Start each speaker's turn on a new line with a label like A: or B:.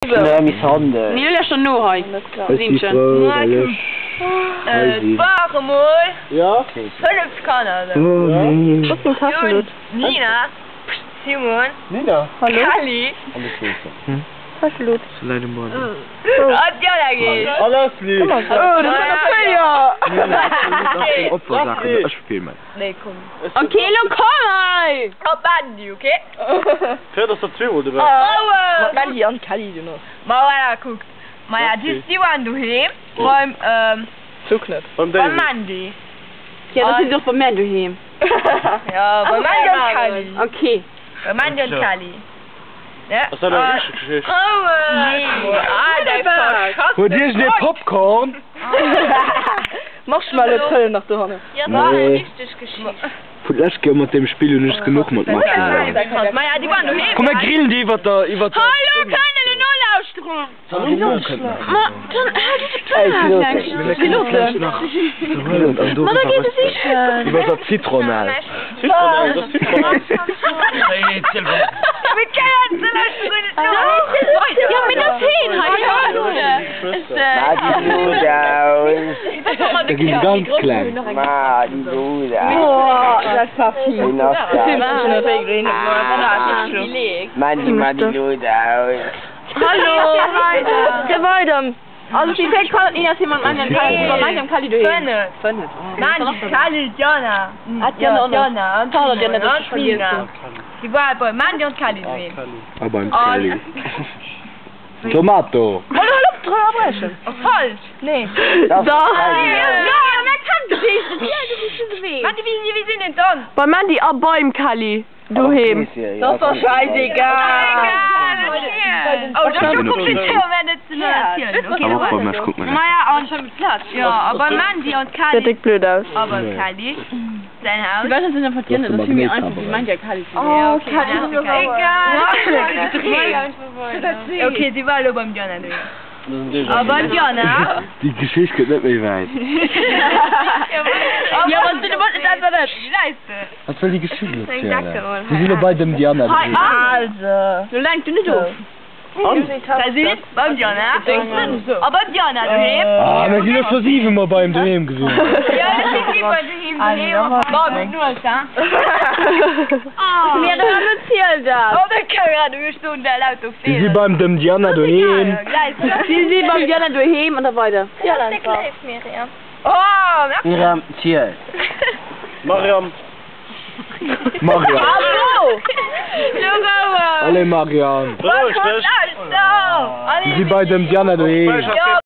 A: Mir lauschteren no hei.
B: Ech si frou, well ech hei sinn.
C: Et ware mol 5 Kanner esou.
B: Oh nee.
C: Jun, Nina, Simon, Kelly an d'Jana geheescht.
A: Ok, elo komm hei!
C: Op Mandy, ok?
D: Fir dass der zweemol dobäi.
C: Mat
E: Mandy an Kelly du no.
C: Ma voilà, kuckt. Maja, déi si waren doheem beim,
E: Zuchnett.
D: Beim
C: beim
D: David.
C: Mandy.
A: Ja, da si se och bei mär doheem.
C: Ja, beim Mandy an Kelly.
A: Ok.
C: Beim Mandy an Kelly. Ne?
D: Ass dat eng richteg Geschicht?
C: Nee. Ah, däi verschassene
B: Huet iergendee Popcorn?
E: Marshmallow trëllen nach dohannen.
B: Nee. Vun lech Kéier mat deem Spill hunn ech genuch mat Marshmallowen. Komm mir grillen déi iwwer der iwwer der.
A: Hallo kënnt elo nolauschteren. Ma dann hal du de Plaz. Ma da geh se sichen.
B: Iwwer der Zitronell.
D: Zitronell, dat ass Zitronell.
A: Jo mee dat heen hei.
B: Da gi se ganz kleng.
A: Hallo Geh weider. Also déi Féck kann Nina Simon an Kelly Kelly doheem.
C: Mandy, Kelly, Diana.
A: Ah, Diana och nach. Pardon Diana, dat ech vergiess hunn.
C: Si war beim Mandy an Kelly doheem.
B: A beim Kelly. Tomato!
E: Hallo, hal op ze ënnerbriechen!
C: Ass falsch!
E: Nee.
A: Dach!
C: Mandy, wéi sinn et dann?
A: Beim Mandy a beim Kelly doheem.
E: Dat ass doch scheißegal!
C: Oh, dat ass jo komplizéiert, mä net ze erzielen.
B: Awer och beim Ech kuck mol net.
C: Maja, an jo, a beim Mandy an
A: Sieht
C: Kelly.
A: dick blöd aus.
C: A beim Kelly säin Haus.
A: Déi Welt sinn einfach Diana, dat ass vill méi einfach wéi Mandy a Kelly ze sinn.
C: Oh, Kelly ass jo egal. Ok, si war elo beim Diana doheem. A beim Diana.
B: Déi Geschicht gëtt net méi wäit.
A: Jo, wann s du de Mond net einfach net.
B: Wat wëll déi Geschicht elo zielen? Si sinn elo bei dem Diana doheem.
E: Also.
A: Lo lenk du net of.
C: Da si beim Diana. A beim Diana doheem.
B: Ah, mir sinn elo scho 7 mol bei him doheem gewiescht.
C: Jo, ech si vill bei doheem doheem. Bon, gutt Nuecht, hein.
A: Miriam, lo ziel dat.
C: Oh, dat kann grad ech soen, der laut do
B: Si si beim dem Diana doheem.
A: Si si beim Diana doheem an da weider.
C: Ziel einfach. Oh, merci.
F: Miriam, ziel.
D: Mariam.
B: Mariam.
C: Hallo!
B: Allez Mariam.
D: Beroueg dech.
B: Si si bei dem Diana doheem.